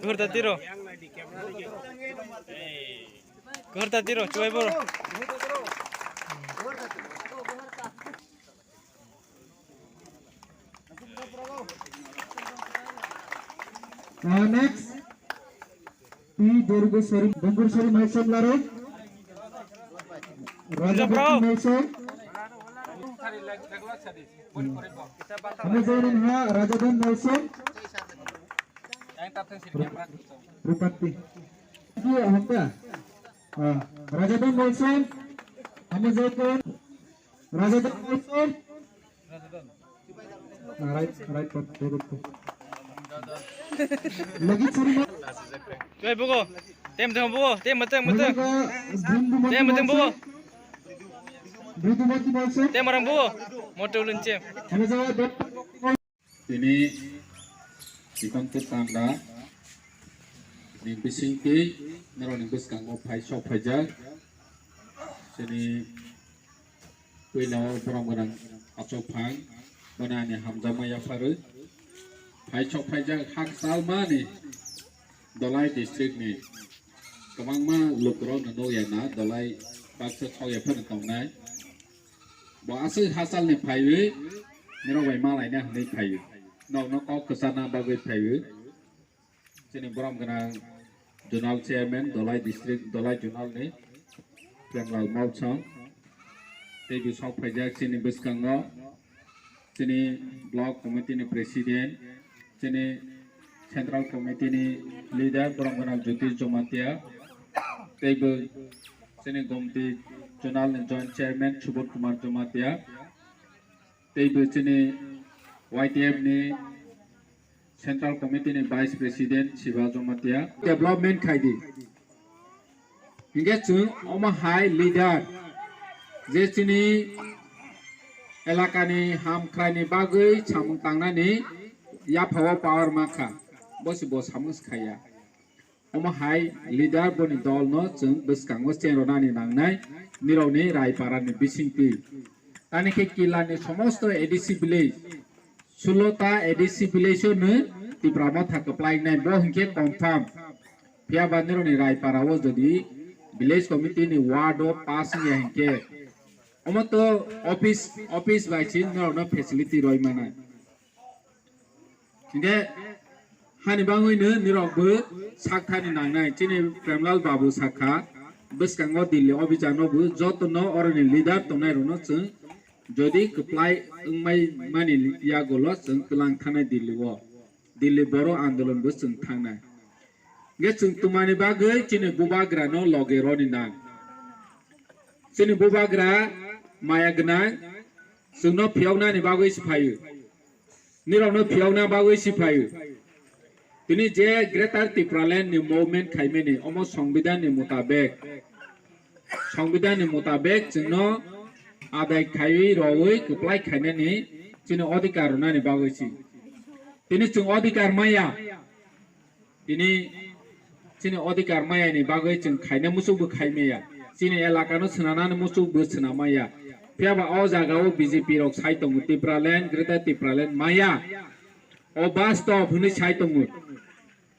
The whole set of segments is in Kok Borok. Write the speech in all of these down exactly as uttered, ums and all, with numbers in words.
Kuhur ta tiro. Kuhur ta tiro, chuai boro. Uh, next, P Durguswari, Dungurswari Maisom Larok, Rajapati Maisom, Hamajairin ha, Rajadhan Maisom, Rupati. Iya, hamda. Ah, Rajadhan Maisom, Hamajairin, Rajadhan Maisom. Ah, right, right, right, right. Lagi cari ma- Coy bugo, tem tem bugo, tem tem tem. Tem tem bugo. Tem orang bugo. Motor ulun cem. Tini Dikonto Tangda ni bisingtwi norokni bwskango phai sok phaijak. Chini puila o borom gwnang Achuk Phang, bono ani hamjakma yapharwi phai sok phaijak hakchalmani Dholai district ni kwbangma lukurokno nukya na Dholai baksa sok yaphano tongnai. Bo aswk hachalni phaiwi nirok bai malaina hwnwi phaiwi. Nokno kok kwcharna bagwi phaiwi. Chini borom gwnang zonal chairman Dholai district, Dholai zonal ni Premlal Mawsong. Tei bo sok phaijak chini bwskango chini block committee ni president, chini central committee ni leader borom gwnang Jyotish Jamatia. Tei bo chini Gomti zonal ni joint chairman Subodh Kumar Jamatia. Tei bo chini Y T F ni Central Committee ni Vice President Shiva Jamatia. Development khai di. Hinkhe chwng omo hai leader je chini elakani hamkraini bagwi samung tangnani yaphao power mankha. Bo se bo samung khaiya. Omo hai leader boni dol no chwng bwskango chen rwnani nangnai nirokni Raipara ni bisingtwi. Tani khe Killa ni somosto A D C village, sulo ta A D C village o nw Tipra Motha kwplai wngnai, bo hinkhe confirm. Phiya ba nirokni Raipara o jodi village committee ni ward o pass wngya hinkhe, omo to office, office bai se norokno facility roi manai. Hinkhe hani bangwino nirok bo sak thani nangnai. Chini Premlal Babu sakha, bwskango Delhi obijano bo jotono oroni leader tongnai rokno chwng jodi kwplai wngmai mani yagulo chwng twlang thanai Delhi o. Delhi boro andolon bo chwng thangnai. Hinkhe chwng twmani bagwi chini bubagrano loge roni nang. Chini bubagra maya gwnang, chwngno phiyoknani bagwi se phaio. Nirokno phiyokna bagwi se phaio. Tini je Greater Tipraland ni movement khaimani, omo Songbidan ni mutabek, Songbidan ni mutabek chwngno adai khaiwi rwui kwplai khainani chini odhikar rwnani bagwi se. Tini chwng odhikar maya. Tini chini odhikar maya ni bagwi chwng khaina muchuk bo khai maya. Chini elaka no swnanani muchuk bo swnamaya. Phiya ba o jaga o B J P rok sai tongo, Tipraland, Greater Tipraland maya. O bastop hwnwi sai tongo.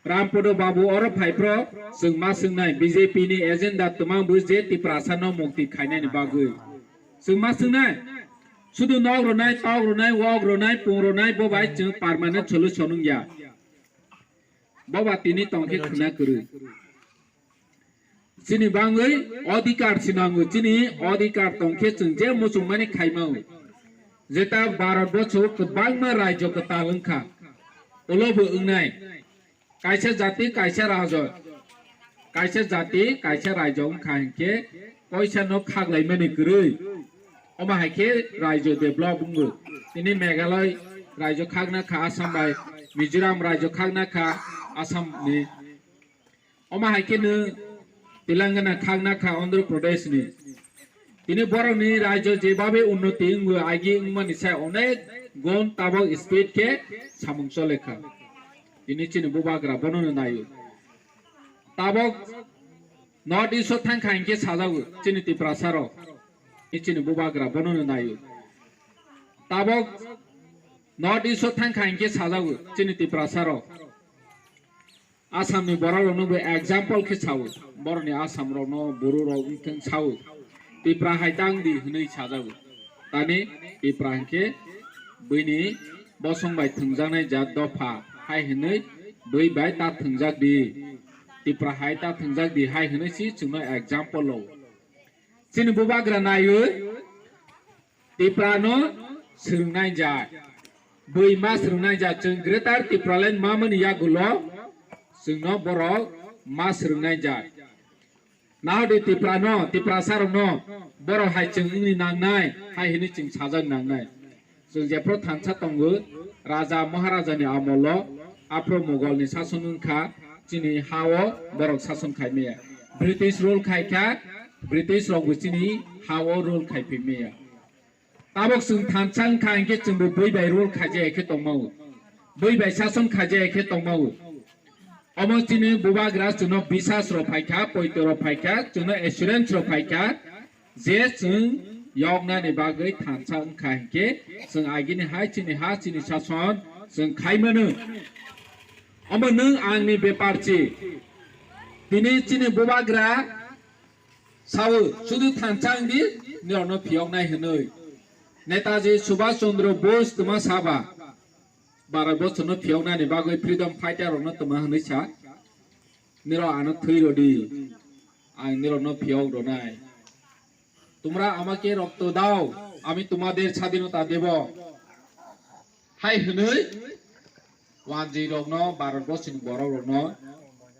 Rampodo Babu oro phai phro chwng ma swngnai B J P ni agenda twmang bo je Tiprasa no mukti khainani bagwi. Chwng ma swngnai. Sudu nok rwnai, tok rwnai, wok rwnai, pung rwnai bo bai chwng permanent solution wngya. Boba tini tongkhe khwna kwrwi. Chini bangwi odhikar sinango, chini odhikar tongkhe chwng je muchungmani khaimao. Jeta Bharat borsho kwbangma rajyo kwtal wngkha. Ulo bo wngnai. Kaisa jati, kaisa rajyo. Kaisa jati, kaisa rajyo wngkha hinkhe koisa no khaklaimani kwrwi. Omo hai khe rajyo develop wngo. Tini Meghalaya rajyo khakna kha Assam bai, Mizoram rajyo khakna kha Assam ni. Omo hai khe no Telangana khakna kha Andhra Pradesh ni. Tini borok ni rajyo je babe unnoti wngwi agi wngmani sai onek gun tabok speed khe samung chole kha. Tini chini bubagra bono no naio. Tabok North East o thang kha hinkhe sajago chini Tiprasa rok. Tini chini bubagra bono no naio. Tabok North East o thang kha hinkhe sajago chini Tiprasa rok. Assam ni borok rokno bo example khe sao. Borok ni Assam rokno, Buru rok wngthang sao. Tipra hai tang di hwnwi sajago. Tani Tipra hinkhe buini bosong bai thwngjaknai jat dopha hai hwnwi bui bai ta thwngjak di. Tipra hai ta thwngjak di hai hwnwi si chwngno example o. Chini bubagra naiwi Tiprano swrwngnai jat. Bui ma swrwngnai jat. Chwng Greater Tipraland ma mani yagulo chwngno borok ma swrwngnai jat. Nahodi Tiprano, Tiprasa rokno borok hai chwng wngni nangnai, hai hwnwi chwng sajak nangnai. Chwng jephru thansa tongo, raja maharajani amolo aphru Mogolni sason wngkha, chini ha-o borok sason khai maya. British rule khai kha, British rokbo chini ha-o rule khai phi maya. Tabok chwng thansa wngkha hinkhe chwngbo bui bai rule khaijaya khe tongmao. Bui bai sason khaijaya khe tongmao. Omo chini bubagra chwngno bisas rok phaikha, poito rok phaikha, chwngno assurance rok phaikha, je chwng yoknani bagwi thansa wngkha hinkhe chwng agini hai chini ha chini sason chwng khaimano. Omo nwng angni bepar chi. Tini chini bubagra sao, sudu thansa wngdi, nirokno phiyoknai hwnwi. Netaji Subhash Chandra Bose twma saba, Bharat bochorno phiyoknani bagwi freedom fighter rokno twma hwnwi sa, nirok ano thwi rwdi, ang nirokno phiyok rwnai. তোমরা আমাকে রক্ত দাও, আমি তোমাদের স্বাধীনতা দেব. Hai hwnwi wanjwi rokno, Bharat bochorni borok rokno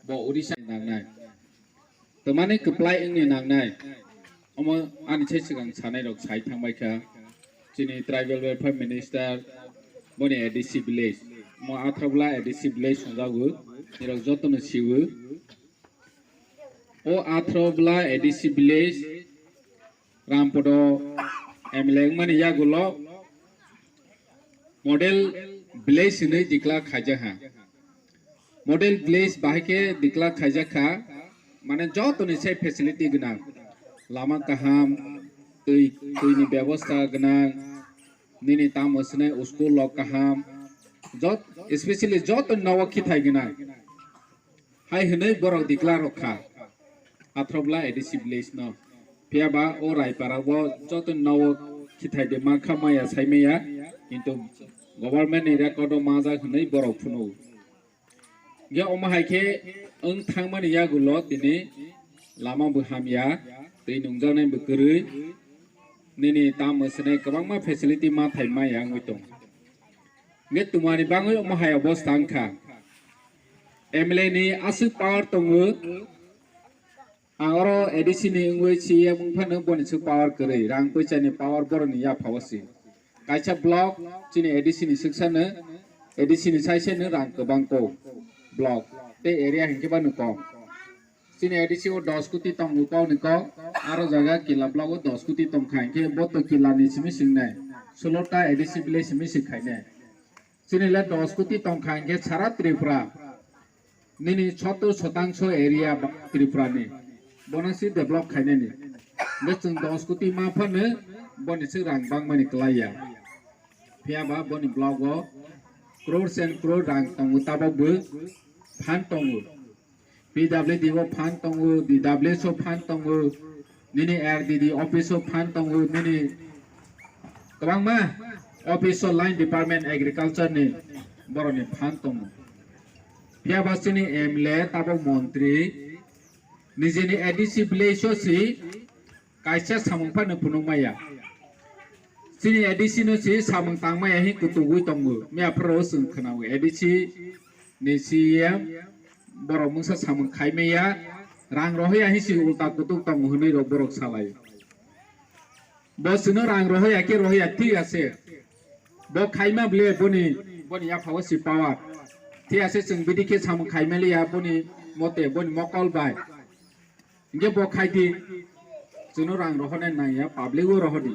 bo Odisha nangnai. Twmani kwplai wngni nangnai. Omo ani sai swkang sanai rok sai thangbai kha. Chini tribal welfare minister boni A D C village. Mo Athrobla A D C village songjago. Nirok jotono siwo. O Athrobla A D C village Rampodo M L A wngmani yagulo model village hinwi declare khaijak ha. Model village bahai khe declare khaijak kha, mane jotoni sai facility gwnang, lama kaham, twi, twini bebosta gwnang, nini tamo swnai school rok kaham, jot, especially jotoni nogo khithai gwnang. Hai hwnwi borok declare rok kha Athrobla A D C village no. Phiya ba o Raipara o joto nogo khithai de ma kha maya sai maya, kintu government ni record o majak hwnwi borok phunu. Ge omo hai khe wng thangmani yagulo tini lama bo hamya, twi nungjaknai bo kwrwi, nini tamo swnai kwbangma facility ma thai maya wngwi tongo. Hingke twmani bagwi omo hai obosta wngkha. M L A ni aswk power tongo. Ang oro A D C ni wngwi C E M wngphano boni swk power kwrwi. Rang pwisa ni power boroni yaphao se. Kaisa block chini A D C ni swksano, A D C ni saisano rang kwbang ko block. Tei area hinkhe bano kom. Chini A D C o dos koti tongo kok ni kok, aro jaga Kila block o dos koti tongkha, hinkhe bo to Kila ni simi singnai, solo ta A D C village simi sikhainai. Chini le dos koti tongkha, hinkhe sara Tripura nini sottor sotangso area ba-, Tripura ni, bono si develop khainani. Hinkhe chwng dos koti ma phano boni se rang bangmani kwlaiya. Phiya ba boni block o crores and crore rang tongo, tabok bo phan tongo. P W D o phan tongo, D W S o phan tongo, nini R D D office o phan tongo, nini kwbangma office o line department agriculture ni boroni phan tongo. Phiya ba chini M L A tabok montri nijini A D C village o si kaisa samung phano phunuk maya. Chini A D C no si samung tang maya hin kutugwi tongo. Miya phoro chwng khwnao A D C ni C E M borok mungsa samung khai maya, rang rohya hin si ulta kutuk tongo hwnwi rok borok salai. Bo chwngno rang rohya khe rohya thik ase. Bo khaima bole boni, boni yaphao si power. Thik ase chwng bidi khe samung khai maliya boni mote boni mokol bai. Hingke bo khai di, chwngno rang rohornai nangya, public o rohor di.